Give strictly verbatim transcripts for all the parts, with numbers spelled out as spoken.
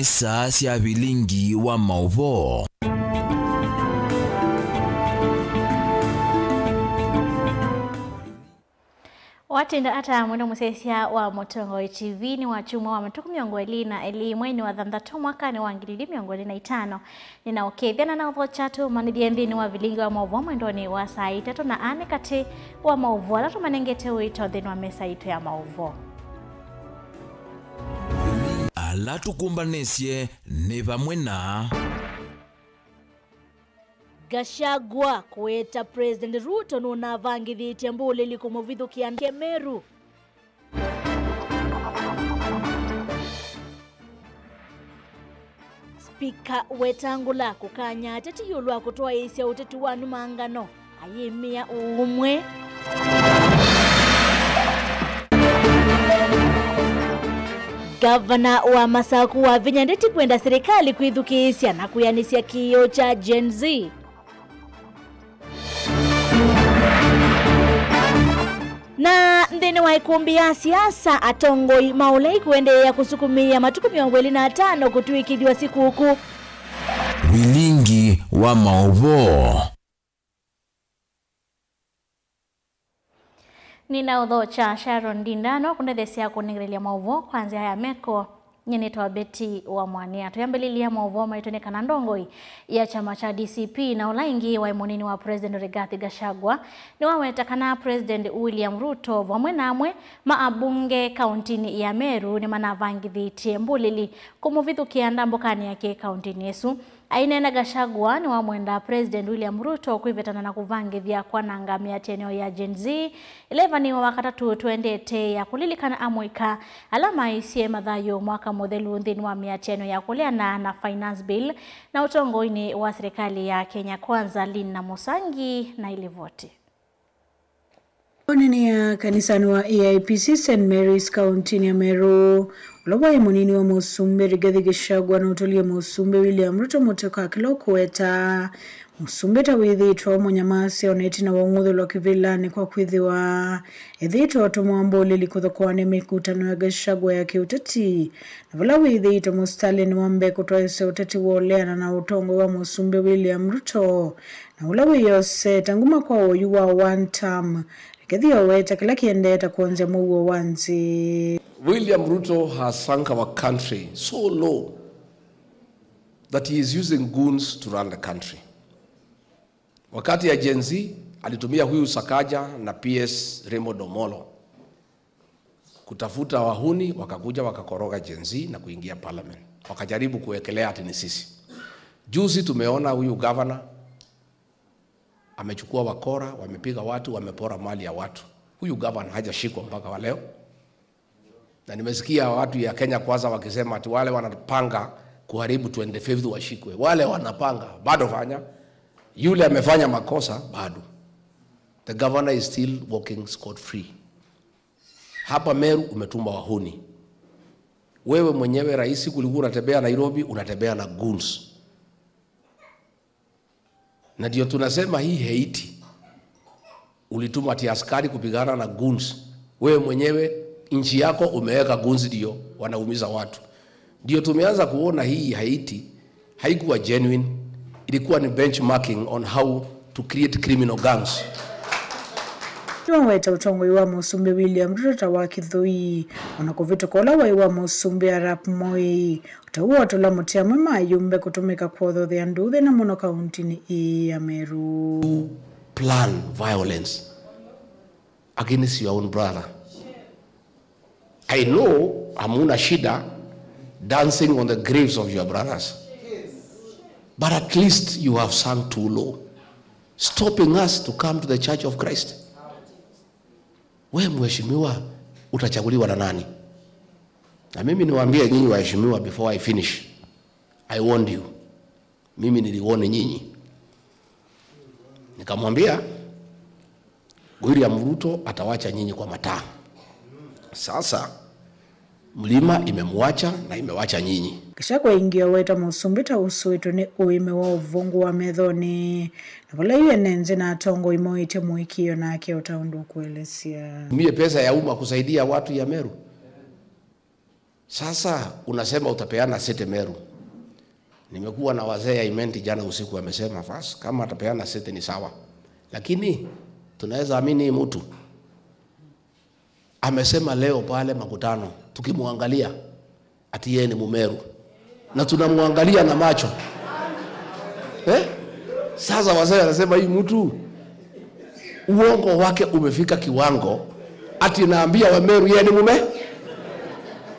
Saa sya vilingi wa maũvoo. Watinda ata mwendo mũsyaĩĩsya wa Mũtongoi T V? Nĩ Wakyumwa wa matukũ mĩongo ĩlĩ na elĩ, mweinĩ wa thanthatũ, mwakanĩ wa ngili ilĩ mĩongo ĩlĩ na itano. Nĩnaũkethya na naũthokya tũmanĩthye nthĩnĩ wa vilingi wa maũvoo mwendonĩ wa saa itatũ, na aa nĩ katĩ wa maũvoo ala tũmanengete ũito nthĩnĩ wa mesa itũ ya maũvoo. Ala tũkũmbanĩsye nĩ vamwe na Gachagua kũweta President Ruto nũnavangĩthĩtye mbũlĩli kũmũvithũkĩa Kemeru. Spika Wetangula kũkany'a ateti ĩũlũ wa kũtwaĩĩsya ũteti wa numangano, ayĩmĩa ũũmwe. Ngavana wa Masaku wavinya ndeti kwenda serikali kwĩthukĩĩsya na kwĩanĩsya kĩĩo kya Gen Z. Na nthĩnĩ wa ĩkũmbĩ ya siasa, atongoi ma ũlei kũendeea kũsukumĩĩa matukũ mĩongo ĩlĩ na atano kũtw'ĩkĩthw'a sikũkũ. Vilingi wa maũvoo. Nĩnaũthokya Sharon Ndinda, no kũndetheesya kũnengerelya maũvoo kwa nzĩa ya meko. Nyie nĩtawa Betty wa Mwania. Tũyambĩlĩlya maũvoo maitũ nĩ kana ndongoi ya kyama kya D C P na ũla ĩngĩ waĩ mũnini wa President Rigathi Gachagua nĩwaweta kana President William Ruto vamwe na amwe ma abunge kauntinĩ ya Meru nĩmanavangĩthĩtye mbũlĩli kũmũvithũkĩa ndambũkanĩ yake kauntinĩ ĩsu. Aineena, Gachagua nĩwamwenda President William Ruto kwĩvetana na kũvangĩthya kwananga mĩatĩanĩo ya Gen Z ĩla ĩvanĩĩwe Wakatatũ twendete ya kũlilikana amũika ala maisye mathayũ mwaka mũthelu nthĩnĩ wa mĩatĩanĩo ya kũleana na Finance Bill na ũtongoinĩ wa serikali ya Kenya Kwanza. Lynn Namusangi na ilivoti. Onania kanisanĩ wa A I P C Saint Mary's kauntinĩ ya Meru, ũla waĩ mũnini wa mũsumbĩ Rigathi Gachagua nũtũlie mũsumbĩ William Ruto mũtĩ kwa kĩla ũkũweta mũsumbĩ ta wĩthĩĩtwe mũnyamase ona ĩtina wa ũng'uthũlwa kĩvĩlanĩ kwa kwĩthĩwa ethĩĩtwe atũmwa mbũlĩli kũthokoanĩa mĩkutano ya Gachagua ya kĩũteti, na vala wĩthĩĩtwe mũsitalĩnĩ wa mbee kũtwaĩĩsya ũteti wa ũleana na ũtongoi wa mũsumbĩ William Ruto, na ũla wĩyosete nguma kwa ũyu wa one term, Rigathi aweta kĩla kĩendee ta kwonzya mũuo wa nzĩ. William Ruto has sunk our country so low that he is using goons to run the country. Wakati ya Gen Z alitumia huyu Sakaja na P S Raymond Omolo kutafuta wahuni, wakakuja wakakoroga Gen Z na kuingia parliament. Wakajaribu kuwekelea ati ni sisi. Juzi tumeona huyu governor amechukua wakora, wamepiga watu, wamepora mali ya watu. Huyu governor hajashikwa mpaka wa leo. Na nimesikia watu ya Kenya Kwanza wakisema ati wale wanapanga kuharibu twenty-fifth washikwe. Wale wanapanga, bado fanya. Yule amefanya makosa, bado. The governor is still walking scot free. Hapa Meru umetuma wahuni. Wewe mwenyewe rais, kulikuwa unatembea Nairobi, unatembea na goons. Na ndio tunasema hii Haiti, ulituma ati askari kupigana na goons. Wewe mwenyewe, nchi yako umeweka goons ndio wanaumiza watu. Ndio tumeanza kuona hii Haiti haikuwa genuine, ilikuwa ni benchmarking on how to create criminal gangs. Nĩwaweta ũtongoi wa mũsumbĩ William Ruto ta wa kĩthũi, ona kũvĩtũka ũla waĩ wa mũsumbĩ Arap Moi. Ũtau wa tũla mũtĩ amwe ma ayumbe kũtũmĩka kwothothea nduthi na mũno kauntinĩ ĩĩ ya Meru. Plan violence against your own brother. I know hamuna shida dancing on the graves of your brothers. But at least you have sunk too low. Stopping us to come to the Church of Christ. We mheshimiwa, utachaguliwa na nani? Na mimi niwaambie nyinyi waheshimiwa before I finish. I warned you. Mimi niliwarn nyinyi. Nikamwambia, William Ruto atawacha nyinyi kwa mataa. Sasa, mlima imemwacha na imewacha nyinyi. Gachagua ĩngĩ aweta mũsumbĩ ta ũsũĩtwe nĩ ũĩme wa ũvũngũ wa methonĩ, na vala yu ene nzĩ na atongoi moĩtye mũĩkĩĩo nake o ta ũndũ ũkũelesya. Tumie pesa ya umma kusaidia watu ya Meru. Sasa unasema utapeana city Meru. Nimekuwa na wazee ya Imenti jana usiku, wamesema basi kama atapeana city ni sawa, lakini tunaweza amini hii mtu? Amesema leo pale makutano, tukimwangalia ati yeye ni Mumeru, na tunamwangalia na macho eh? Sasa wazee wanasema hii mtu, uongo wake umefika kiwango ati naambia Wameru yeye ni Mume.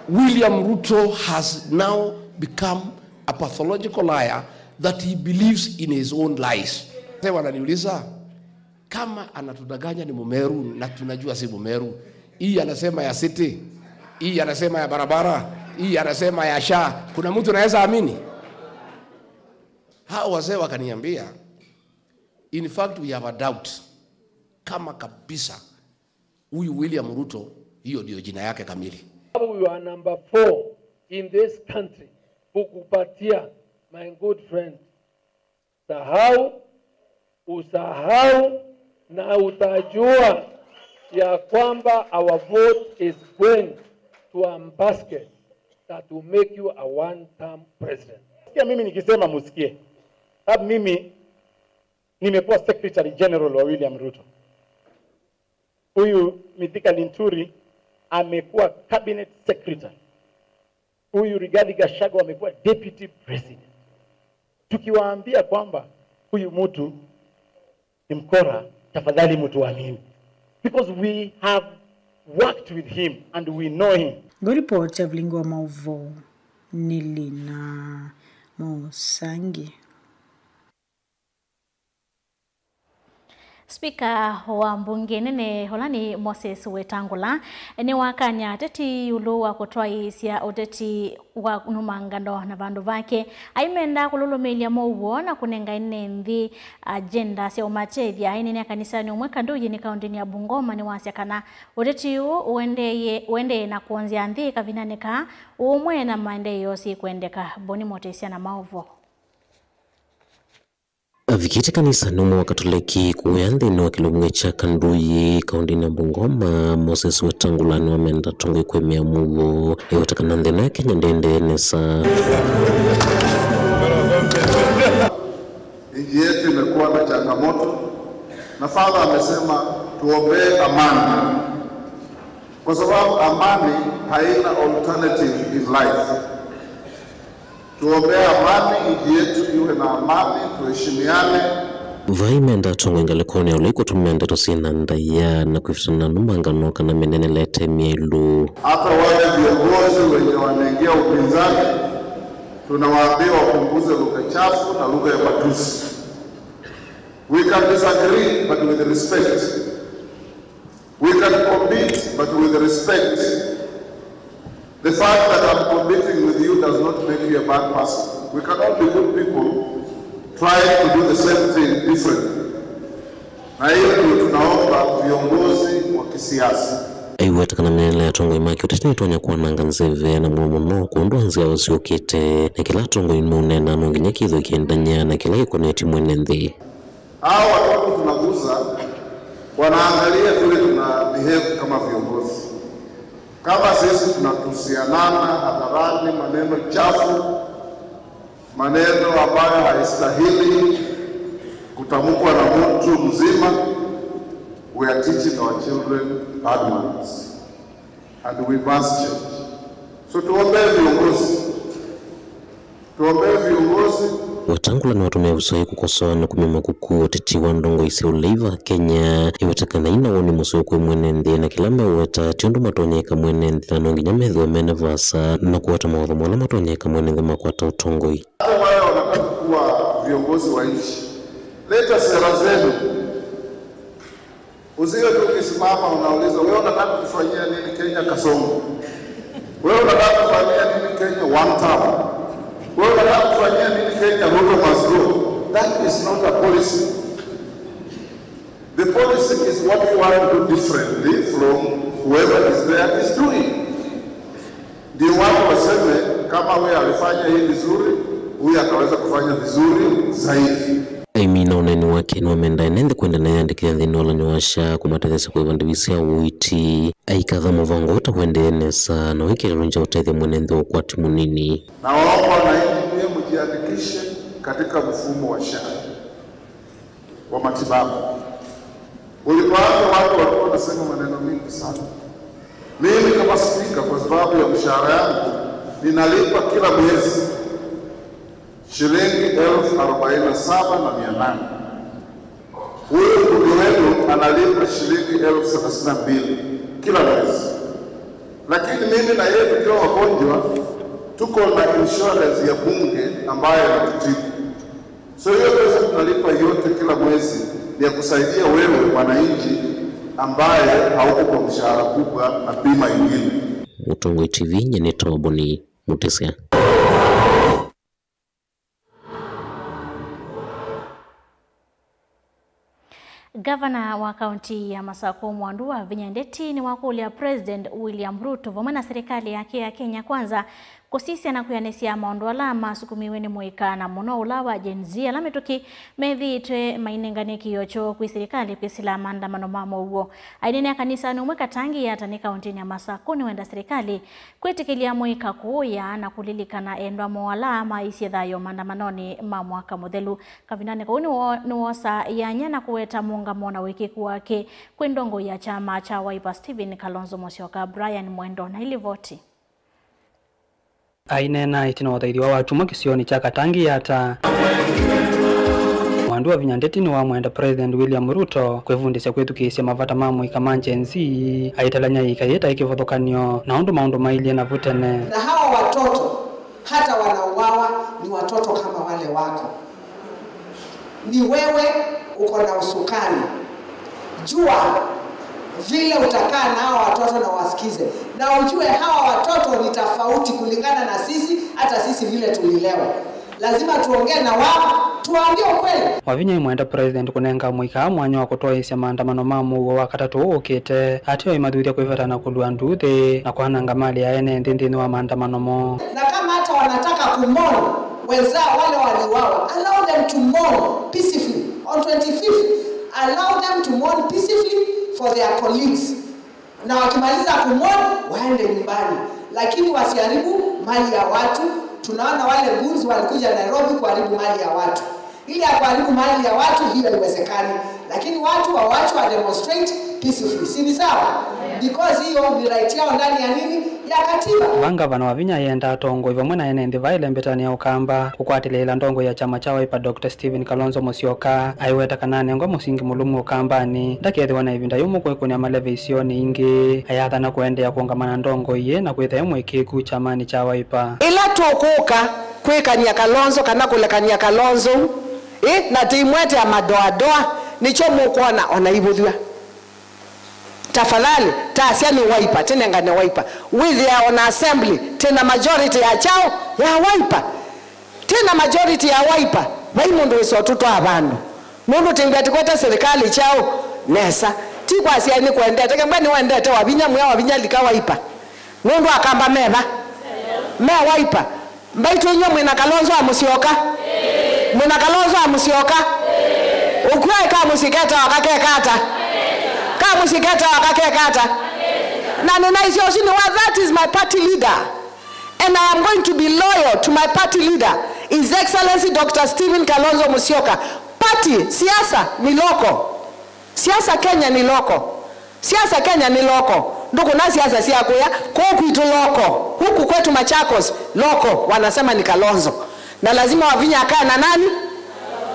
William Ruto has now become a pathological liar that he believes in his own lies. Sasa wananiuliza, kama anatudanganya ni Mumeru na tunajua si Mumeru, hii anasema ya city, hii anasema ya barabara, hii anasema ya SHA, kuna mtu anaweza amini? Hao wazee wakaniambia, in fact we have a doubt kama kabisa huyu William Ruto hiyo ndio jina yake kamili. Sababu you are number four in this country, hukupatia, my good friend. Sahau, usahau, na utajua ya kwamba our vote is going to a basket that will make you a one-term president. Sikia mimi nikisema musikie. Sababu mimi nimekuwa Secretary General wa William Ruto. Huyu Mithika Linturi amekuwa Cabinet Secretary. Huyu Rigathi Gachagua amekuwa Deputy President. Tukiwaambia kwamba huyu mtu ni mkora, tafadhali mtuamini. Because we have worked with him and we know him. Ngũripoti ya vilingi wa maũvoo nĩ Lina Mũsangi. Spika wa mbunge nene ũla nĩ Moses Wetangula nĩwakany'a ateti ĩũlũ wa kũtwaĩĩsya ũteti wa nũmangano na vandũ vake. Aimenda kũlũlũmĩĩlya mow'o na kũnenga ene nthĩ agenda sya ũmatethya. Aineenea kanisanĩ ũmwe Kanduyi nĩ kaũntĩnĩ ya Bungoma nĩwasya kana ũteti ũũ ũendee, ũendee na kwonzya nthĩ kavindanĩ kaa ũũmwe na maendeeo syĩkwendeka. Boni Motesya na maũvoo. Avikĩte kanisanĩ ũmwe wa Katoleki kũya nthĩnĩ wa kĩlungu kya Kanduyi, kaũntĩnĩ ya Bungoma, Moses Wetangula nĩwamenda atongoi kwĩmĩa mũuo, eweta kana nthĩ ĩno ya Kenya ndĩendee nesa. Nchi yetu imekuwa na changamoto, na Father amesema tuombee amani, kwa sababu amani haina alternative in life. Tuombee amani, nchi yetu iwe na amani, tuheshimiane. Vai menda atongoi ngalĩkonĩ ya ũla ikũtũmĩa ndeto syĩ na ndaĩa na kwĩvĩtana na nũmangano kana mĩnenele ĩte myaĩlu. Hata wale viongozi wenye wanaingia upinzani, tunawaambia wapunguze lugha chafu na lugha ya matusi. We can disagree, but with respect. We can compete, but with respect. The fact that I'm competing with you does not make you a bad person. We can all be good people trying to do the same thing differently. Na hiyo ndio tunaomba viongozi wa kisiasa. Aiweta kana mĩnenele ya atongoi ma kĩũteti nĩtonya kwananga nzeve na mũno mũno kũndũ nzĩa ũsyũkĩte, na kĩla atongoi maũneena no nginya kĩthwe kĩendany'a na kĩla kĩkonetye mwene nthĩ. Hao watoto tunaguza wanaangalia vile tuna behave kama viongozi. Kama sisi tunatusianana hadharani, maneno chafu, maneno ambayo haistahili kutamkwa na mtu mzima, we are teaching our children bad manners. And we must change. So tuombee viongozi. Tuombee viongozi. Wetangula nĩwatũmĩa ũsai kũkosoa na kũmema kũkua ũteti wa ndongoi sya ũlei va Kenya, ĩweta kana ina woni mũseo kwĩ mwene nthĩ, na kĩla meweta ti ũndũ matonyeka mwene nthĩ, na no nginya methĩwe mene vaasa na kũweta mawatho mola matonyeka mwene nthĩ makwata ũtongoi. Hata wale wanataka kuwa viongozi wa nchi, leta sera zenu. Usiwe tu ukisimama unauliza, "Wewe unataka kufanyia nini Kenya, Kasongo? Wewe unataka kufanyia nini Kenya, one term? Wewe unataka kufanyia nini Kenya, Ruto must go?" That is not a policy. The policy is what you want to do differently from whoever is there is doing. Ndio watu waseme, kama huyu alifanya hii vizuri, huyu ataweza kufanya vizuri zaidi. Aimina Na ũneeni wake nĩwamenda ene nthĩ kwenda na yandĩkĩthya nthĩnĩ wa ũlany'o wa SHA kũmatetheesya kũĩva ndivi sya ũiiti. Aikatha mũvango ũũ ta ũendee nesa na wĩkĩe ndeto nza ũtethya mwene nthĩ wa ũkwati mũnini. Nawaomba wananchi pia mjiandikishe katika mfumo wa SHA wa matibabu. Ulipoanza watu walikuwa wanasema maneno mingi sana. Mimi kama spika, kwa sababu ya mshahara yangu, ninalipa kila mwezi shilingi elfu arobaini na saba na mia nane. Huyu mbunge wenu analipa shilingi elfu thelathini na mbili kila mwezi. Lakini mimi na yeye tukiwa wagonjwa, tuko na insurance ya bunge ambayo inatutibu. So hiyo pesa tunalipa yote kila mwezi ni ya kusaidia wewe mwananchi ambaye hauko kwa mshahara kubwa na bima ingine. Mũtongoi T V, nyie nĩ Toboni Mũtĩsya. Ngavana wa kaunti ya Masakũ Mwandu Wavinya Ndeti nĩwakũlya President William Ruto vamwe na serikali yake ya Kenya Kwanza kũsisya na kwĩanĩsya maũndũ ala masukumiwe nĩ mũika, na mũno ũla wa Gen Z, ala mĩtũkĩ methĩĩtwe mainengane kĩĩo kyoo kwĩ serikali kwĩsĩla maandamano ma mũuo. Aineenea kanisanĩ ũmwe Katangi Yatta nĩ kauntinĩ ya Masakũ nĩwenda serikali kwĩtĩkĩlya mũika kũũya na kũlilikana endwa moo ala maisye thayũ maandamanonĩ ma mwaka mũthelu. Kavindanĩ kau nĩwo-, nĩwosa yanya na kũweta mũũngamo na wĩkĩĩku wake kwĩ ndongoi ya kyama kya Wiper Stephen Kalonzo Musyoka. Brian Mwendo na ilivoti. Aineena ĩtina wa ũthaithiwa wa atumwa kĩsionĩ kya Katangi Yatta, Mwandu Wavinya Ndeti nĩwamwenda President William Ruto kwĩvundĩsya kwĩthukĩĩsya mavata ma mũika ma Gen Z, aitalany'a ĩika yĩĩ ta ĩ kĩvathũkany'o na ũndũ maũndũ mailyĩ navu tene. Na hawa watoto hata wanauawa ni watoto kama wale wako. Ni wewe uko na usukani. Jua vile utakaa na hawa watoto na wasikize. Na ujue hawa watoto ni tofauti kulingana na sisi, hata sisi vile tulilewa. Lazima tuongee na wao, tuwaambie ukweli. Wavinya aimwenda President kũnenga mũika mwanya wa kũtwaĩĩsya maandamano ma mũuo wa katatũ ũũkĩte, ateo aimathuthya kwĩveta na kũlua nduuthĩ na kwananga mali ya ene nthĩ nthĩnĩ wa maandamano moo. Na kama hata wanataka kumourn wenzao wale waliuawa, allow them to mourn peacefully on twenty-fifth. Allow them to mourn peacefully for their colleagues. Na wakimaliza kumourn, waende nyumbani. Lakini wasiharibu mali ya watu. Tunaona wale goons walikuja Nairobi kuharibu mali ya watu. Ile ya kuharibu mali ya watu, hiyo haiwezekani. Lakini watu wawachwe wa demonstrate peacefully. Si ni sawa? Because hiyo ni right yao ndani ya nini? Ya katiba. Vaa ngavana Wavinya aenda atongoi vamwe na ene nthĩ vaĩle mbĩtanĩ ya Ũkamba kũkwatĩlĩĩla ndongoi ya kyama kya Wiper Doctor Stephen Kalonzo Musyoka aiweta kana anengwa mũsingi mũlũmu Ũkambanĩ, ndakethĩwa na ĩvinda yũmũ kwĩkũnĩa maleve isionĩ ingĩ. Ayathana kũendeea kũũngama na ndongoi ĩĩ na kwĩtha e mũĩkĩĩku kyamanĩ kya Wiper. Ĩla tũkũka kwĩkany'a Kalonzo kana kũlekany'a Kalonzo, ĩ, na tĩimwetea madoadoa, nĩkyo mũkwona ona ivũthw'a. Tafadhali, ta asya nĩ Wiper, tĩnengane Wiper. Wĩthĩa ona assembly, tĩna majority ya kyaũ? Ya Wiper. Tĩna majority ya Wiper, vai mũndũ wĩsa ũtũtwaa vandũ. Nũndũ tĩngwĩa tĩkwete serikali kyaũ? Nesa. Ti kwasya nĩkwendete, kembwa nĩwendete Wavinya, mwĩa Wavinya lika Wiper. Nũndũ Akamba meva? Me Wiper. Mbaitũ inyw'ĩ mwĩna Kalonzo wa Musyoka? Mwĩna Kalonzo wa Musyoka? Ũkw'a kamũsyĩ ketawa kakekata? Kamũsyĩ ketawa kakekata? Na nĩnaisye ũsu nĩ wa, that is my party leader. And I am going to be loyal to my party leader, His Excellency Doctor Stephen Kalonzo Musyoka. Party, siasa ni local. Siasa Kenya ni local. Siasa Kenya ni local. Ndũkũna siasa sya kũya kũũ kwitũ local. Huku kwetu Machakos local wanasema ni Kalonzo. Na lazima Wavinya akae na nani?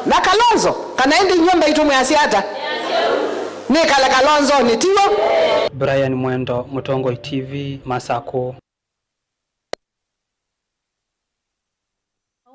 Na Kalonzo. Kana ĩndĩ inyw'ĩ mbaitũ mwĩasya ata? Nĩkale Kalonzonĩ, tiw'o? Brian Mwendo, Mũtongoi T V, Masakũ.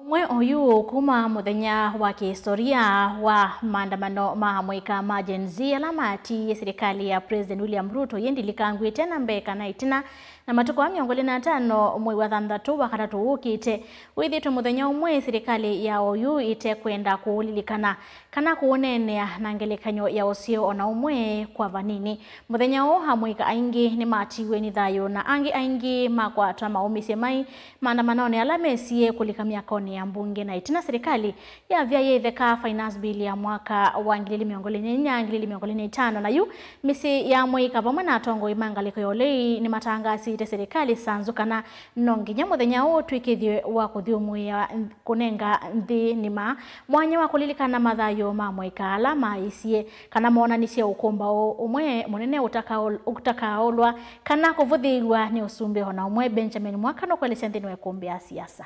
Ũmwe oyu kuma mũthenya wa kĩhistoria wa maandamano ma amũika ma Gen Z ala matiie silikalĩ ya President William Ruto yĩndĩlikangwĩte na mbee kana ĩtina Na matukũ aa mĩongo ĩlĩ na atano mwei wa thanthatũ, wa katatũ ũkĩte, wĩthĩĩtwe mũthenya ũmwe silikalĩ ya oyu ĩtekwenda kũũlilikana kana kũũneenea na ngelekany'o ya ũseo o na ũmwe kwa vanini. Mũthenya ũũ, amũika aingĩ nĩmatiiwe nĩ thayũ na angĩ aingĩ makwatwa maũmĩsye mai maandamanonĩ ala mesie kũlika myakonĩ ya mbunge, na ĩtina silikalĩ yavya yĩtheka Finance Bill ya mwaka wa ngili ili mĩongo ĩlĩ na inya, ngili ili mĩongo ĩlĩ na itano, na yu mĩsyĩ ya amũika vamwe na atongoi ma ngalĩko ya ũlei nĩmatangaasĩte silikalĩ sanzu kana no nginya mũthenya ũũ ũtw'ĩkĩthw'e wa kũthyũmũĩa kũnenga nthĩ nĩma mwanya wa kũlilikana mathayũ ma amũika ala maaisye kana moonanisye ũkũmbaũ ũmwe mũnene ũtakaũ-, ũtakaaũlwa kana kũvũthĩĩw'a nĩ ũsumbĩ o na ũmwe. Benjamin Mwaka nũkũelesya nthĩnĩ wa ĩkũmbĩ ya siasa.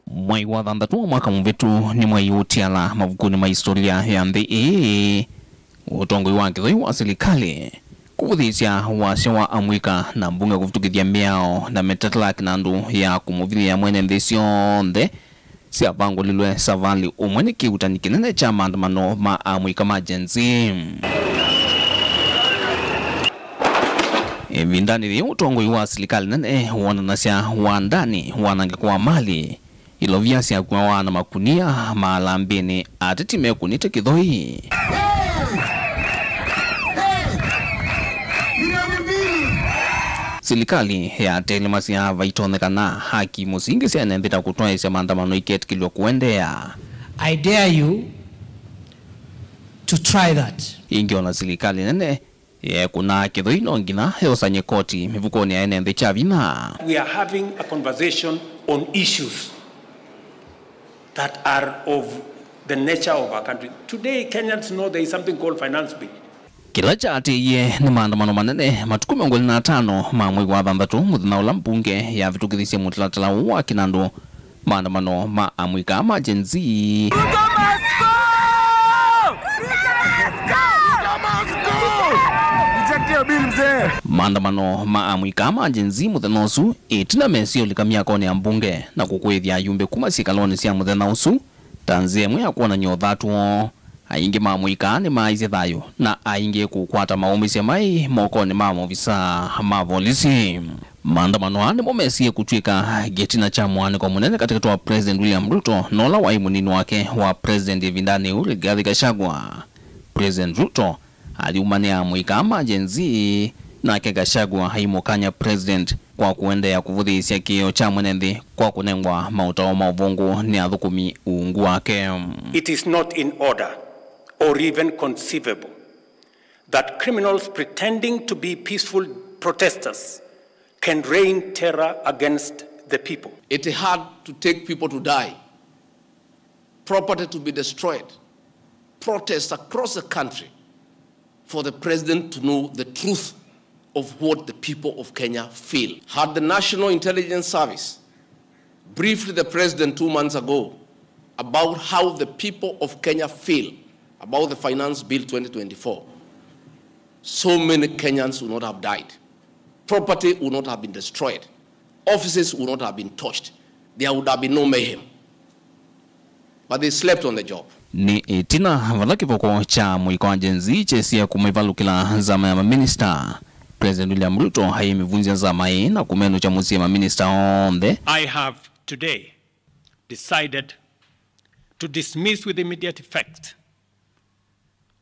Mwei wa thanthatũ wa mwaka mũvĩtu nĩ mwei ũtiala mavukunĩ ma historia ya nthĩ ĩĩ, ũtongoi wa kĩthoi wa silikalĩ kũvũthĩĩsya wasya wa amũika na mbunge kũvĩtũkĩthya mĩao na mĩtalatala ya kĩnandũ ya kũmũvinyĩĩa mwene nthĩ syonthe syavangũlilwe savalĩ ũmwe nĩ kĩuutani kĩnene kya maandamano ma amũika ma Gen Z. Ĩvindanĩ yĩĩ, ũtongoi wa silikalĩ nene wonanasya wandanĩ, wanangĩko wa mali, ilovia syakuawa na makunia maalambĩnĩ, ateti mekũnĩte kĩthoi. Silikalĩ yatelemasya vaitonyekana haki mũsingi sya ene nthĩ ta kũtwaĩsya maandamano iketĩkĩlw'a kũendeea. I dare you to try that. Ĩngĩ, o na silikalĩ nene yeekũnaa kĩthoi no nginya yosany'e koti mĩvukonĩ ya ene nthĩ kya vinya. We are having a conversation on issues that are of the nature of our country. Today, Kenyans know there is something called Finance Bill. Kĩla kyaatĩĩie nĩ maandamano manene matukũ mĩongo ĩlĩ na atano ma mwei wa thanthatũ, mũthenya ũla mbunge yavĩtũkĩthisye mũtalatala ũũ wa kĩnandũ, maandamano ma amũika ma Gen Z. Ruto must go! Ruto must go! Ruto must go! Reject your bill, mzee. Maandamano ma amũika ma Gen Z mũthenya ũsu, ĩtina mesĩ ũlika myakonĩ ya mbunge na kũkũĩthya ayumbe kuma syĩkalonĩ sya mũthenya ũsu ta nzĩa ĩmwe ya kwonany'a ũthatu woo. Aingĩ ma amũika nĩmaaisye thayũ, na aingĩ kũkwata maũmĩsye mai mokonĩ ma maovisaa ma volisi. Maandamano aa nĩmo mesie kũtw'ĩka kĩtina kya mũaanĩko mũnene katĩkatĩ wa President William Ruto na ũla waĩ mũnini wake wa President ĩvindanĩ yĩu, Rigathi Gachagua. President Ruto ayumanĩa amũika ma Gen Z, nake Gachagua aimũkany'a President kwa kũendeea kũvũthĩĩsya kĩĩo kya mwene nthĩ kwa kũnengwa maũtao ma ũvũngũ nĩ athũkũmi ungu wake. It is not in order or even conceivable that criminals pretending to be peaceful protesters can rain terror against the people. It had to take people to die, property to be destroyed, protests across the country for the president to know the truth of what the people of Kenya feel. Had the National Intelligence Service briefed the president two months ago about how the people of Kenya feel about the Finance Bill twenty twenty-four, so many Kenyans would not have died. Property would not have been destroyed. Offices would not have been torched. There would have been no mayhem. But they slept on the job. Nĩ ĩtina vala kĩvoko kya mũika wa Gen Z kyesie kũmĩvalũkĩla nzama ya maminista, President William Ruto aimĩvunzya nzama ĩĩ na kũmenũkya mũsyĩ maminista onthe. I have today decided to dismiss with immediate effect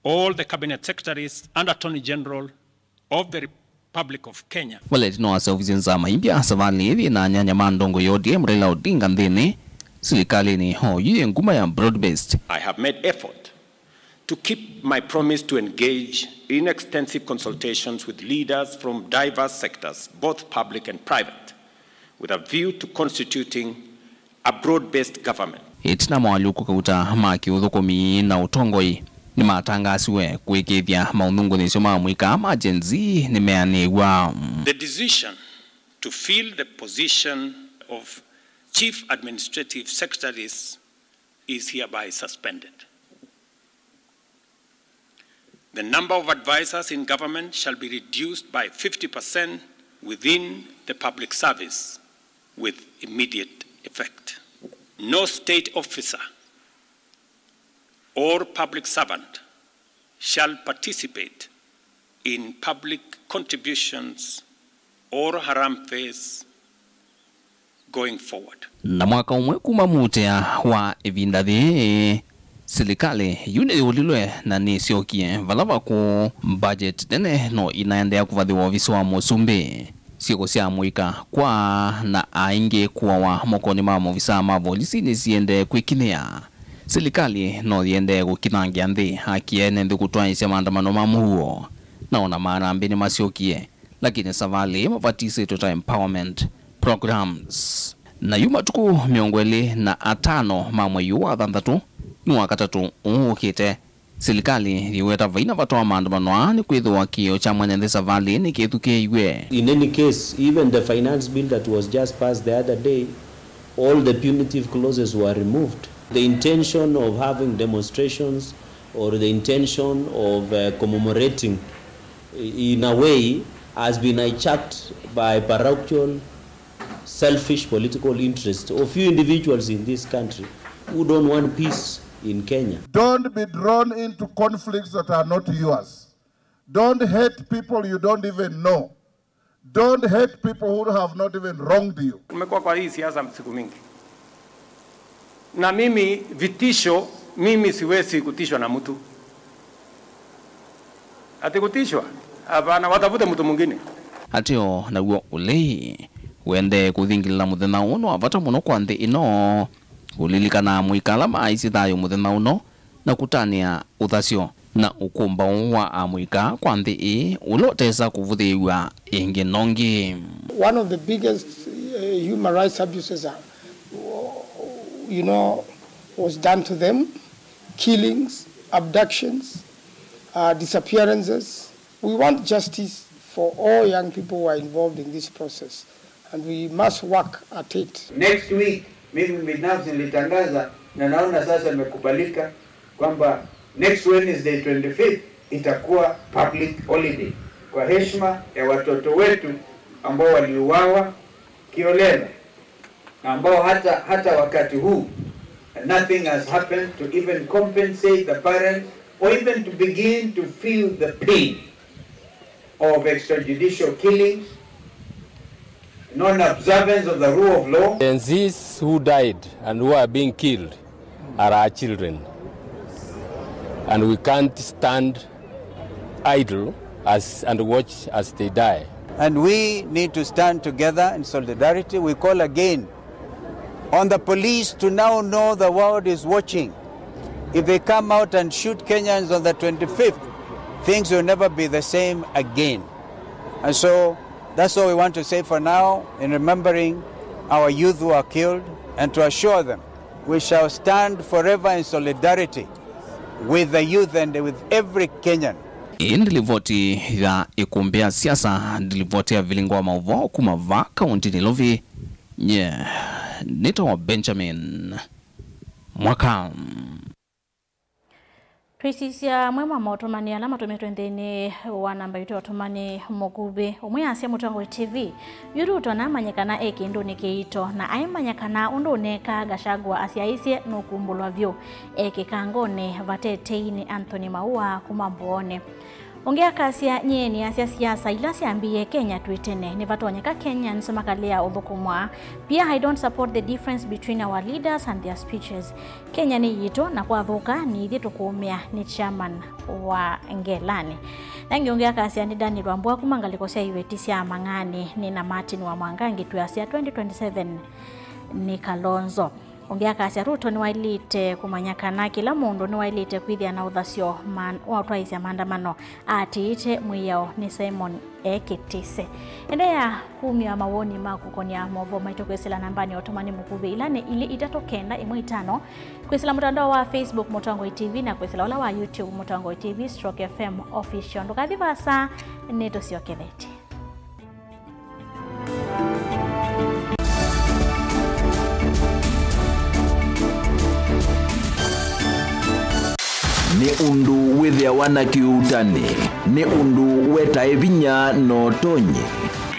all the cabinet secretaries and Attorney General of the Republic of Kenya. Vala ĩtina waseũvisye nzama imbya savalĩ ĩĩ, na anyanya ma ndongo ya O D M Raila Odinga nthĩnĩ silikalĩnĩ, oyu yĩ nguma ya broad-based. I have made effort to keep my promise to engage in extensive consultations with leaders from diverse sectors, both public and private, with a view to constituting a broad-based government. Ĩtina moalyũku kauta ma kĩũthũkũmi na ũtongoi nĩmatangaasiwe kũĩkĩĩthya maũthũngũnĩsyo ma mũika ma Gen Z nĩmeanĩw'a. The decision to fill the position of Chief Administrative Secretaries is hereby suspended. The number of advisors in government shall be reduced by fifty percent within the public service with immediate effect. No state officer or public servant shall participate in public contributions or harm face going forward. Na mwaka ũmwe kuma mũtea wa ĩvinda yĩĩ, silikalĩ yu nĩyũlilwe na nĩsyokie vala vakũũ. Budget nene no inaendeea kũvathĩwa ovisi wa mũsumbĩ. Syĩko sya mũika kwa na aingĩ kũawa mokonĩ ma maovisaa ma volisi nĩsiendee kwĩkinyĩa. Silikalĩ no yĩendee kũkithangĩa nthĩ haki ya ene nthĩ kũtwaĩĩsya maandamano ma mũuo, na ona maanambĩ nĩmasyokie, lakini savalĩ ĩĩ mavatisĩtwe ta empowerment programs. Na yu matukũ mĩongo ĩlĩ na atano ma mwei ũũ wa thanthatũ, nĩ wa katatũ ũũ ũkĩte, silikalĩ yĩweta vaina vata wa maandamano aa nĩkwĩthĩwa kĩĩo kya mwene nthĩ savalĩ nĩkĩthukĩĩiw'e. In any case, even the finance bill that was just passed the other day, all the punitive clauses were removed. The intention of having demonstrations or the intention of uh, commemorating in a way has been hijacked by parochial, selfish political interests of few individuals in this country who don't want peace in Kenya. Don't be drawn into conflicts that are not yours. Don't hate people you don't even know. Don't hate people who have not even wronged you. Umekuwa kwa hii siasa siku mingi, na mimi vitisho, mimi siwezi kutishwa na mtu. Ati kutishwa? Hapana, watafute mtu mwingine. Ateo naw'o ũlei wendee kũthingĩlĩla mũthenya ũũ nĩ wa vata mũno kwa nthĩ ĩno, kũlilikana amũika ala maaisye thayũ mũthenya ũno na kũtanĩa ũthasyo na ũkũmbaũ wa amũika kwa nthĩ ĩĩ ũla ũtesa kũvũthĩĩw'a ĩngĩ nongi. One of the biggest uh, human rights abuses are, you know, was done to them, killings, abductions, uh, disappearances. We want justice for all young people who are involved in this process, and we must work at it. Next week, mimi binafsi nilitangaza, na naona sasa imekubalika, kwamba next Wednesday twenty-fifth itakuwa public holiday kwa heshima ya watoto wetu ambao waliuawa kiolela, na ambao hata, hata wakati huu nothing has happened to even compensate the parents or even to begin to feel the pain of extrajudicial killings, non-observance of the rule of law. Gen Zs who died and who are being killed are our children, and we can't stand idle as, and watch as they die. And we need to stand together in solidarity. We call again on the police to now know the world is watching. If they come out and shoot Kenyans on the twenty-fifth, things will never be the same again. And so that's all we want to say for now in remembering our youth who are killed and to assure them we shall stand forever in solidarity with the youth and with every Kenyan. Ĩĩ nĩ livoti ya ĩkũmbĩ ya siasa, nĩ livoti ya vilingo wa maũvoo kuma vaa kaũntĩ Nairobi. Nye nĩtawa Benjamin Mwaka. Twĩsisya amwe ma maũtũmani ala matũmĩtwe nthĩnĩ wa namba itũ ya ũtũmani mũkuvĩ. Ũmwe asya Mũtongoi T V, yu Ruto namanye kana e kĩndũnĩ kĩito, na aimanya kana ũndũ ũneekaa Gachagua asyaĩĩsye nũkumbũlwa vyũ e kĩkangonĩ vate tei nĩ Anthony Maua kuma Mbooni. Ũngĩ akasya, nyie nĩasya siasa ila syambĩĩe Kenya twĩ tene, nĩvatonyeka Kenyans makalea ũthũkũmwa. Pia I don't support the difference between our leaders and their speeches. Kenya nĩ yitũ, na kwathũka nĩ ithyĩ tũkũũmĩa, nĩ chairman wa Ngelanĩ. Nangi ũngĩ akasya, nĩ Daniel Wambua kuma ngalĩko sya Iveti sya Mang'ani, nĩ na Martin wa Mwangangi twĩasya twenty twenty-seven nĩ Kalonzo. Ũngĩ akasya, Ruto nĩwaĩlĩte kũmanya kana kĩla mũndũ nĩwaĩlĩte kwĩthĩa na ũthasyo man-, wa ũtwaĩĩsya maandamano, aatĩĩte mwĩao nĩ Simon e kĩtĩse. Endeea kumya mawoni maku kũkonia maũvoo maitũ kwĩsĩla nambanĩ ya ũtũmani mũkuvĩ, ila nĩ ilĩ itatũ kenda ĩmwe itano, kwĩsĩla mũtandao wa Facebook Mũtongoi T V, na kwĩsĩla ũla wa YouTube Mũtongoi T V stroke F M Official. Ndũkathi vaasa, nĩtũsyokethetye. Nĩ ũndũ wĩthĩawa na kĩuutani, nĩ ũndũ wetae vinya na ũtonyi.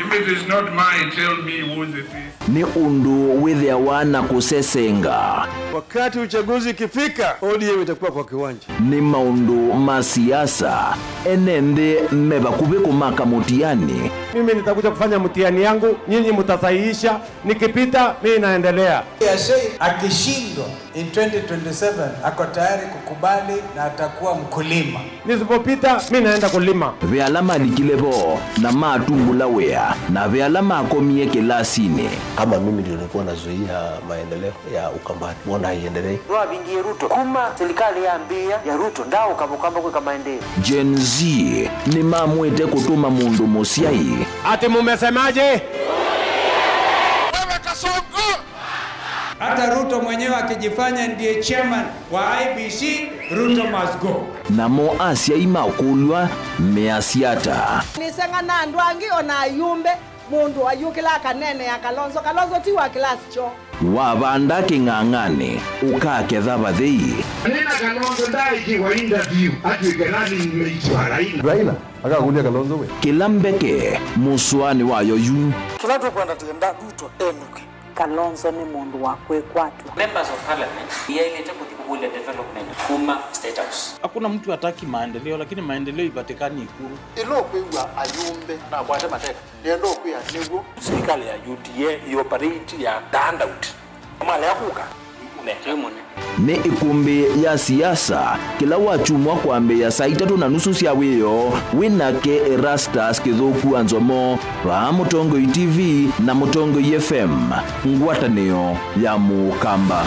If it is not mine, tell me whose it is. Nĩ ũndũ wĩthĩawa na kũsesenga. Wakati uchaguzi ikifika, O D M itakuwa kwa kiwanja. Nĩ maũndũ ma siasa, ene nthĩ me vakuvĩ kũmaka mũtiani, Mimi nitakuja kufanya mtihani yangu, nyinyi mtasahihisha, nikipita, mimi naendelea. Ya Sheikh akishindwa in twenty twenty-seven, ako tayari kukubali na atakuwa mkulima. Nisipopita, mimi naenda kulima. Ve ala malikile vo na matumbũla wĩa, na ve ala makomie kĩlasinĩ. Kama mimi ndio nilikuwa nazuia maendeleo ya Ukambani, mbona haiendelei? Nĩwavingie Ruto. Kuma serikali yambĩĩa ya Ruto, ndaaũka Mũkamba kwĩka maendeeo. Gen Z nĩmamwĩte kũtũma mũndũ mũsyai. Ati mumesemaje? Wewe Kasongo! Hata Ruto mwenyewe akijifanya ndiye chairman wa I E B C, Ruto must go. Namo asyai makũlw'a measya ata? Nĩseng'ana andũ angĩ, o na ayumbe, mũndũ ayũkĩla akaneenea Kalonzo. Kalonzo ti wa kĩlasi kyoo. Wavanda kĩng'ang'anĩ, ũkaketha vathei. Nĩna Kalonzo ndaikiwa interview atw'ĩke running mate wa Raila. Raila akakũlya Kalonzo we. Kĩla mbeke mũsũanĩ wayo yu. Kĩla tũkwenda, tũkwenda Ruto enũke. Kalonzo nĩ mũndũ wa kwĩkwatw'a. Members of Parliament yaĩlĩte kũthi kũkũlya development kuma State House. Hakuna mtu hataki maendeleo, lakini maendeleo ipatikani Ikulu. Ĩla ũkwĩw'a ayumbe nakwate mateka, nĩenda ũkwĩa nĩw'o. Serikali ya U D A ĩoperate ya the handout. Malea kũka, nĩ mũnene. Nĩ ĩkũmbĩ ya siasa, kĩla wakyumwa kwambĩĩa saa itatũ na nusu sya wĩoo, wĩ nake Erastus Kĩthũku wa Nzomo, vaa Mũtongoi T V na Mũtongoi F M, ngwatanĩo ya Mũkamba.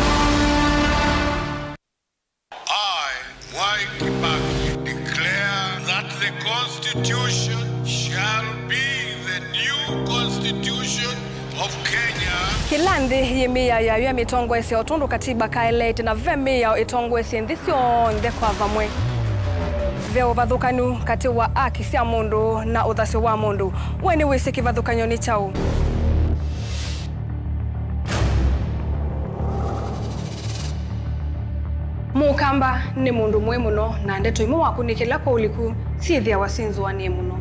I, Mwai Kibaki, declare that the Constitution shall be the new Constitution of Kenya. Kĩla nthĩ yĩ mĩao yayo ya mĩtongoesya o tondũ katiba kaeleete, na ve mĩao ĩtongoesye nthĩ syonthe kwa vamwe. Ve ũvathũkanu katĩ wa aki sya mũndũ na ũthasyo wa mũndũ. We nĩwĩsĩ kĩvathũkany'o nĩ kyaũ? Mũkamba nĩ mũndũ mũĩ mũno, na ndeto imwe wakunĩkĩla kwa ũliku syĩthĩawa syĩ nzũanĩe mũno.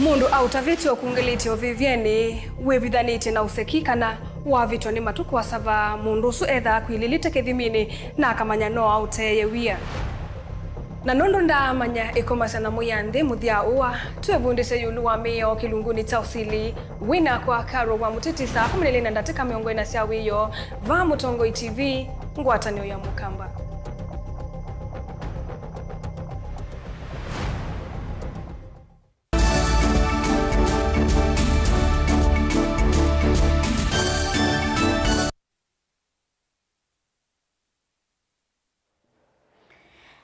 Mũndũ aũtavĩtye ũkungĩlĩtye ũvĩvyenĩ wĩvithanĩtye na ũseki kana wavĩtwa nĩ matukũ asava, mũndũ ũsu ethaa akwilĩlĩte kĩthiminĩ na akamanya no aũteeye wia. Na nũndũ ndaamanya ĩkomasya na mũya nthĩ mũthya ũa, twĩvundĩsye ĩũlũ wa mĩao kĩlungunĩ kya ũsili. Wĩ nakwa Carol wa Mũtiti, saa kũmi na ilĩ na ndatĩka mĩongo ĩna sya wĩoo, vaa Mũtongoi T V, ngwatanĩo ya Mũkamba.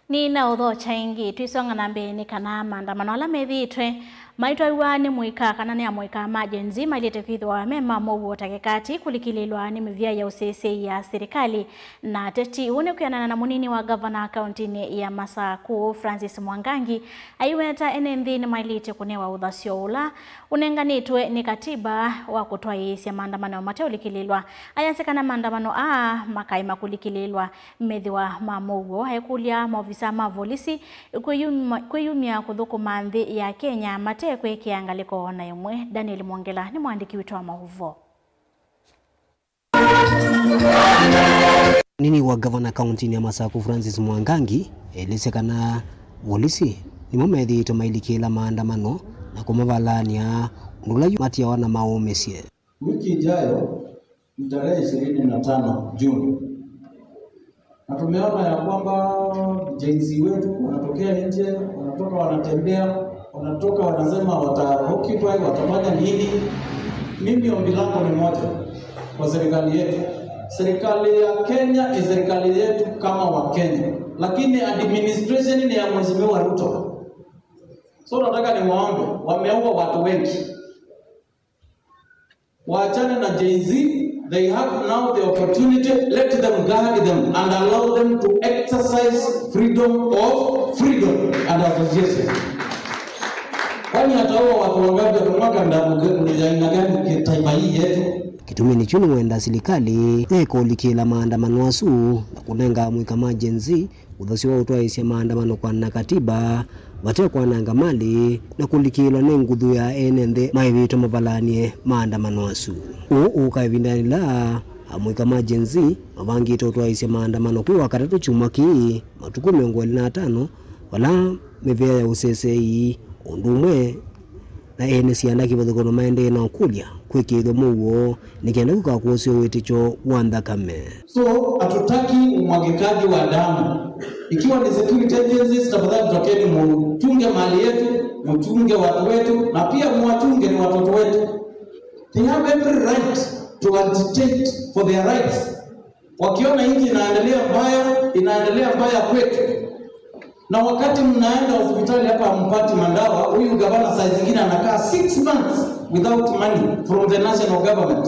Nĩnaũthokya ĩngĩ, twĩsonga na mbee, nĩ kana maandamano ala methĩĩtwe maitwaiwa nĩ mũika kana nĩ amũika ma Gen Z mailĩte kwĩthĩwa me ma mũuo ta kĩkati kũlikĩlĩlwa nĩ mĩvĩa ya ũsĩsĩi ya silikalĩ na ateti. Ũu nĩ kwĩanana na mũnini wa ngavana kauntinĩ ya Masakũ, Francis Mwangangi, aiweta ene nthĩ nĩmailĩte kũnewa ũthasyo ũla ũnenganĩtwe nĩ katiba wa kũtwaĩĩsya maandamano mateũlikĩlĩlwa. Ayasya kana maandamano aa makaema kũlikĩlĩlwa methĩwa ma mũuo. Ekũlya maovisa ma volisi kwĩyuma-, kwĩyumya kũthũkũma nthĩ ya Kenya mate kwĩkĩa ngalĩko o na ĩmwe. Daniel Mwongela nĩ mũandĩki witũ wa maũvoo. Nini wa ngavana kauntinĩ ya Masakũ, Francis Mwangangi, elĩsye kana volisi nĩmo methĩĩtwe mailikĩla maandamano na kũmavalaany'a ũndũ ũla yu matiawa na maũmĩsye. Wiki ijayo, ni tarehe ishirini na tano June, na tumeona ya kwamba Gen Z wetu wanatokea nje, wanatoka wanatembea, wanatoka wanasema wata occupy, watafanya nini. Mimi ombi langu ni moja kwa serikali yetu. Serikali ya Kenya ni serikali yetu kama wa Kenya, lakini administration ni ya Mheshimiwa Ruto. So nataka niwaombe, wameua watu wengi. Waachane na Gen Z, they have now the opportunity, let them guard them and allow them to exercise freedom of freedom and association. Kwani ataua watu wangapi? Atamwaka ndamu ya aina gani kitaifa hii yetu? Kĩtumi nĩkyo nĩwenda silikalĩ yeka ũlikĩla maandamano asu na kũnenga amũika ma Gen Z ũthasyo wa ũtwaĩĩsya maandamano kwanana katiba, vate kwananga malĩ na kũlikĩlwa nĩ nguthu ya ene nthĩ maĩvĩtwe mavalaany'e maandamano asu. Ũũ ũka ĩvindanĩ yĩla amũika ma Gen Z mavangĩte ũtwaĩĩsya maandamano kwĩ Wakatatũ kyumwa kĩĩ, matukũ mĩongo ĩlĩ na atano, vala mĩvĩa ya ũsesei, ũndũ ũmwe Na ene syana kĩvathũkano maendee na ũkũlya kwĩkĩĩthw'a mũuo nĩ kenda kũkakũsĩwa wĩtĩkyo wa nthakame. So, hatutaki umwagikaji wa damu. Ikiwa ni security agencies, tafadhali tokeni, mchunge mali yetu, mchunge watu wetu, na pia mwachunge ni watoto wetu. They have every right to agitate for their rights. Wakiona nchi inaendelea mbaya, inaendelea mbaya kwetu. Na wakati mnaenda hospitali hapa hampati madawa, huyu gavana saa zingine anakaa six months without money from the national government.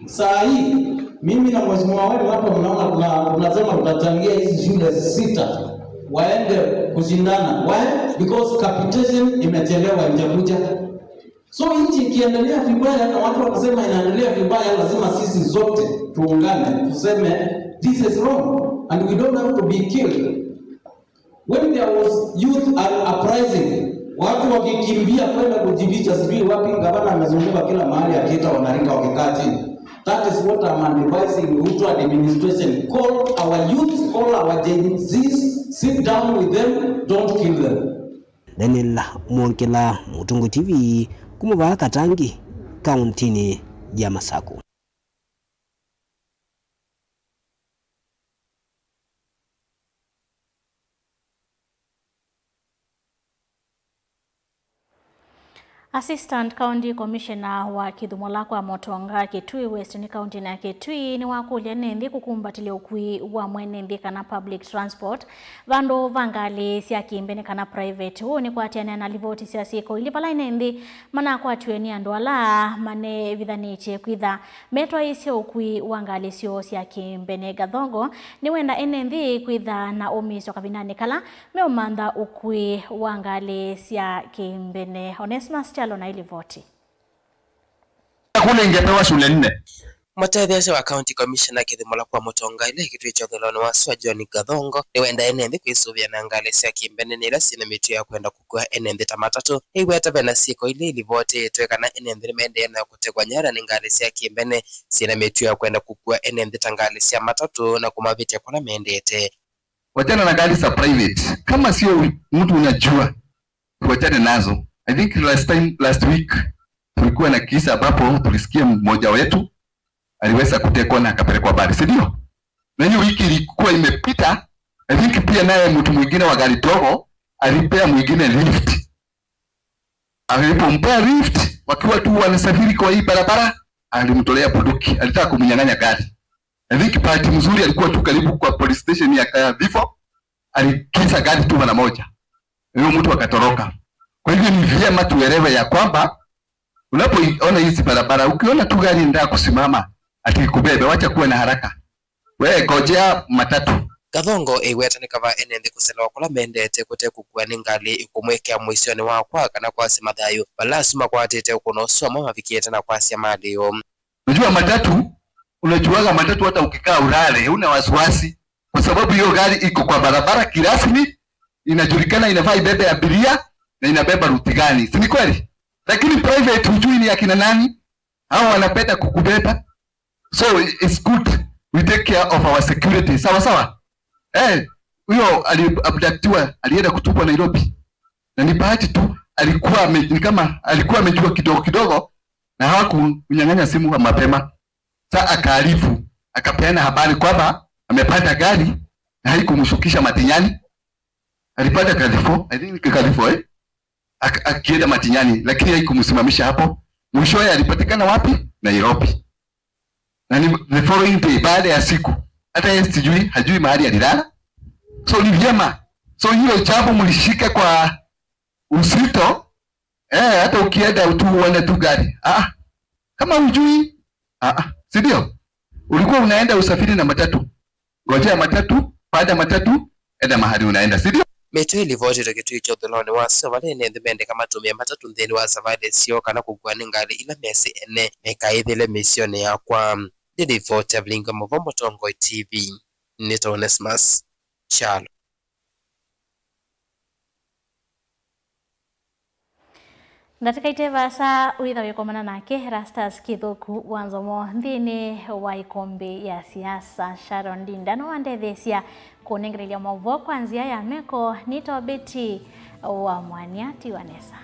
Saa hii, mimi na mheshimiwa wenu hapa, mnaona tuna-, tunasema tutachangia hizi shule sita waende kushindana. Why? Because capitation imechelewa, haijakuja. So nchi ikiendelea vibaya na watu wakisema inaendelea vibaya, lazima sisi zote tuungane, tuseme, "This is wrong and we don't have to be killed." When there was youth up-, uprising, watu wakikimbia kwenda kujificha sijui wapi, gavana amezunguka kila mahali akiita wanarika wakikaa chini. That is what I'm advising Ruto administration. Call our youth, call our Gen Zs, sit down with them, don't kill them. Daniel Mwongela, Mũtũngũ T V, kuma vaa Katangi, kauntinĩ ya Masaku. Assistant County Commissioner wa Kĩthũmũla kwa Mũtonga, Kitui West nĩ kauntinĩ ya Kitui, nĩwakũlya ene nthĩ kũkumbatĩlya ũkui wa mwene nthĩ kana public transport vandũ va ngalĩ sya kĩmbene kana private. Ũũ nĩ kũatĩanĩa na livoti sya syĩko ilĩ vala ene nthĩ manakwatiwe nĩ andũ ala manevithanĩtye kwĩtha metwaĩĩsye ũkui wa ngalĩ syoo sya kĩmbene. Gathongo nĩwenda ene nthĩ kwĩtha na ũmĩĩsyo kavindanĩ kala meũmantha ũkui wa ngalĩ sya kĩmbene. Onesmus Kyalo na ĩlivoti. Kule ingepewa shule nne. Mũtetheesya wa County Commissioner Kĩthũmũla kwa Mũtonga ĩla ĩkĩtwĩkya ũthelonĩ wa sua John Gathongo nĩwenda ene nthĩ kwĩsũvĩa na ngalĩ sya kĩmbene nĩ ila syĩna mĩtuo ya kwenda kũkua ene nthĩ ta matatũ. Ĩweta vena syĩko ilĩ ilivotĩtwe kana ene nthĩ nĩmaendee na kũtegwa nyara nĩ ngalĩ sya kĩmbene syĩna mĩtuo ya kwenda kũkua ene nthĩ ta ngalĩ sya matatũ na kũmavĩtya kũla mendete. Wachana na gari za private. Kama sio mtu unajua, tuachane nazo. I think last time, last week, tulikuwa na kisa ambapo tulisikia mmoja wetu aliweza kutekwa na akapelekwa mbali, si ndio? Na hiyo wiki ilikuwa imepita, I think pia naye mtu mwingine wa gari dogo alipea mwingine lift. Alipompea lift, wakiwa tu wanasafiri kwa hii barabara, alimtolea bunduki, alitaka kumnyang'anya gari. I think bahati mzuri alikuwa tu karibu kwa police station ya Kayavifo, alikisa gari tu mara moja. Huyo mtu akatoroka. Kwa hivyo ni vyema tuelewe ya kwamba unapoona hizi barabara, ukiona tu gari ndio kusimama, ati ikubebe, wacha kuwa na haraka. We ngojea matatu. Gathongo ĩweta nĩ kavaa ene nthĩ kũselewa kũla mendete kũte kũkua nĩ ngalĩ ĩkũmwĩkĩa mũisyonĩ wa kwa kana kwasya mathayũ vala asu makwatĩte ũkũno ũsu amwe mavikĩte na kwasya malĩo. Unajua matatu, unajuaga matatu hata ukikaa ulale, huna wasiwasi. Kwa sababu hiyo gari iko kwa barabara kirasmi, inajulikana inafaa ibebe abiria na inabeba ruti gani. Si ni kweli? Lakini private hujui ni akina nani. Hao wanapenda kukubeba. So it's good we take care of our security. Sawa sawa? Eh, huyo aliabductiwa, alienda kutupwa Nairobi. Na ni bahati tu alikuwa ame-, ni kama alikuwa amejua kidogo kidogo na hawakunyang'anya simu kwa mapema. Sa akaarifu, akapeana habari kwamba amepata gari na haikumshukisha Matinyani. Alipata Kalifo, I think Kalifo, eh? Ak-, akienda Matinyani, lakini haikumsimamisha hapo. Mwishowe alipatikana wapi? Nairobi. Na ni the following day, baada ya siku, hata yeye sijui, hajui mahali alilala. So ni vyema. So hiyo jambo mlishike kwa uzito, eh, hata ukienda tu uone tu gari. Ah, kama hujui, ah, ah, si ndio? Ulikuwa unaenda usafiri na matatu. Ngojea matatu, panda matatu, enda mahali unaenda, si ndio? Mĩtwe ĩlivotĩtwe kĩtui kya ũthelonĩ wa sua vala ene nthĩ mendeka matũmĩe matatũ nthĩnĩ wa savalĩ syoo kana kũkua nĩ ngalĩ ila mesĩ ene mekaĩthĩle mĩsyonĩ yakwa. Nĩ livoti ya Vilinga Mũvo, Mũtongoi T V, nĩ ta Onesmus Kyalo. Ndatĩka ite vaasa wĩtha wĩkomana nake Erastus Kĩthũku wa Nzomo nthĩnĩ wa ĩkũmbĩ ya siasa. Sharon Ndinda nĩwandetheesya kũnengerelya maũvoo kwa nzĩa ya meko. Nĩtawa Betty wa Mwania. Tiwa nesa.